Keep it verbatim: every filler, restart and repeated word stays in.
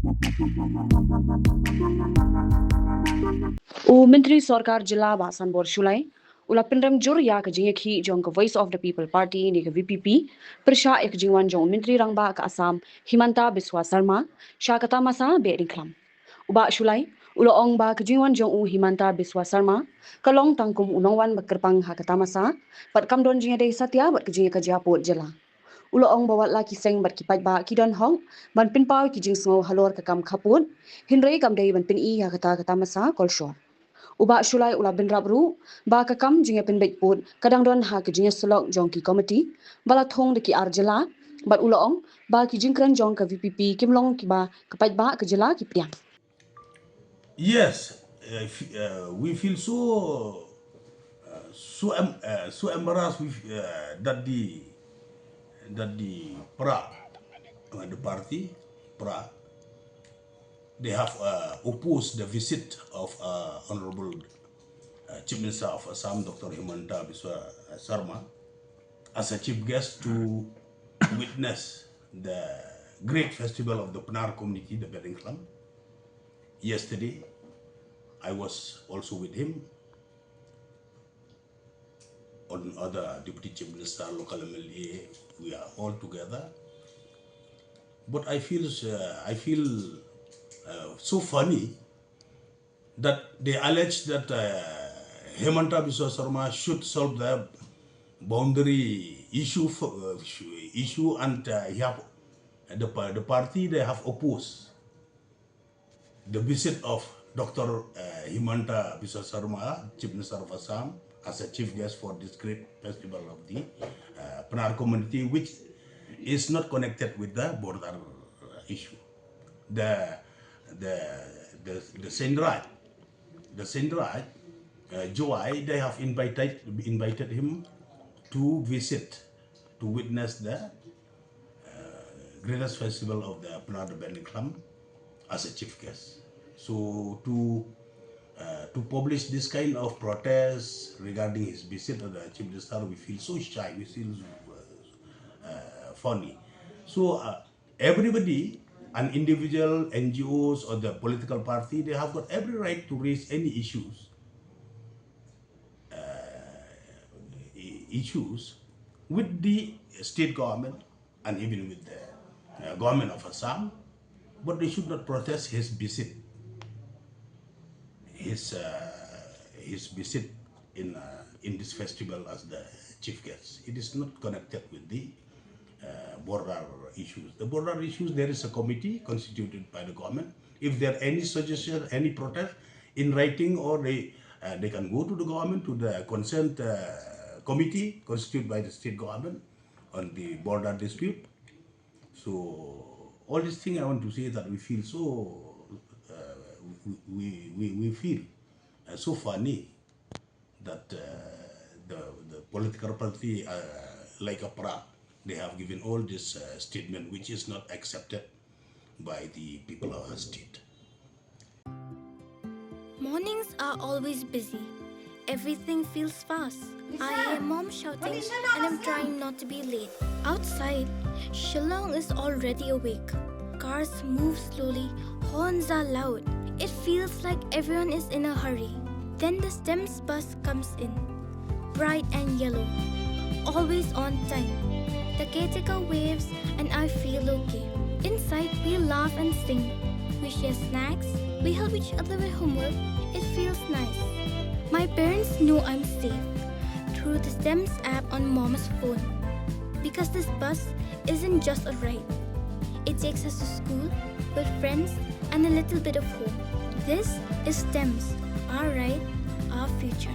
U Myntri Sorkar Jylla Bah Sanbor Shullai u la pynrem jur ïa ka jingïakhih jong ka Voice of the People Party ne ka V P P pyrshah ïa ka jingwan jong u Myntri Rangbah ka Assam Himanta Biswa Sarma sha ka tamasa Behdiengkhlam. U Bah Shullai u la ong ba ka jingwan jong u Himanta Biswa Sarma ka long tang kum u nongwan ba kyrpang ha ka tamasa bad kam don jingïadei satia bad ka jingïakajia pud jylla. U la ong ba wat la ki seng bad ki paidbah ki don hok ban pynpaw ki jingsngew halor ka kam kha pud, hynrei kam dei ban pyni ïa kata ka tamasa kolshor. U Bah Shullai u la bynrap ruh ba ka kam jingïapynbeit pud ka dang don ha ka jingïasyllok jong ki komiti ba la thung da ki ar jylla bad u la ong ba ki jingkren jong ka V P P kim long kiba ka paidbah ka jylla ki pdiang. Yes, uh, f- uh, we feel so uh, so em- uh, so embarrassed with uh, that the that the pra uh, the party pra they have uh, opposed the visit of uh, Honorable uh, Chief Minister of Assam, Doctor Himanta Biswa Sarma, as a chief guest to witness the great festival of the Pnar community, the Behdiengkhlam. Yesterday, I was also with him. On other deputy chief minister, local M L A, we are all together. But I feel uh, I feel uh, so funny that they allege that uh, Himanta Biswa Sarma should solve the boundary issue for, uh, issue and uh, he have the, pa- the party they have opposed the visit of Doctor Uh, Himanta Biswa Sarma, Chief Minister of Assam, as a chief guest for this great festival of the uh, Pnar community, which is not connected with the border issue. The the the Seinraj, the Seinraj, uh, Jowai, they have invited invited him to visit to witness the uh, greatest festival of the Pnar Behdiengkhlam as a chief guest. So to uh, to publish this kind of protest regarding his visit as the chief minister, we feel so shy. We feel uh, uh, funny. So uh, everybody, an individual, N G Os, or the political party, they have got every right to raise any issues uh, i- issues with the state government and even with the uh, government of Assam, but they should not protest his visit, his uh, his visit in uh, in this festival as the chief guest. It is not connected with the uh, border issues. The border issues, there is a committee constituted by the government. If there are any suggestion, any protest in writing, or they uh, they can go to the government, to the consent uh, committee constituted by the state government on the border dispute. So all this thing I want to say that we feel so uh, we, we, we feel uh, so funny that uh, the, the political party uh, like APRA, they have given all this uh, statement which is not accepted by the people of our state. Mornings are always busy. Everything feels fast. I hear mom shouting and I'm trying not to be late. Outside, Shillong is already awake. Cars move slowly, horns are loud. It feels like everyone is in a hurry. Then the STEMS bus comes in, bright and yellow, always on time. The caretaker waves and I feel okay. Inside, we laugh and sing. We share snacks, we help each other with homework. It feels nice. My parents know I'm safe through the STEMS app on mom's phone because this bus isn't just a ride. It takes us to school, with friends, and a little bit of home. This is STEMS, our ride, our future.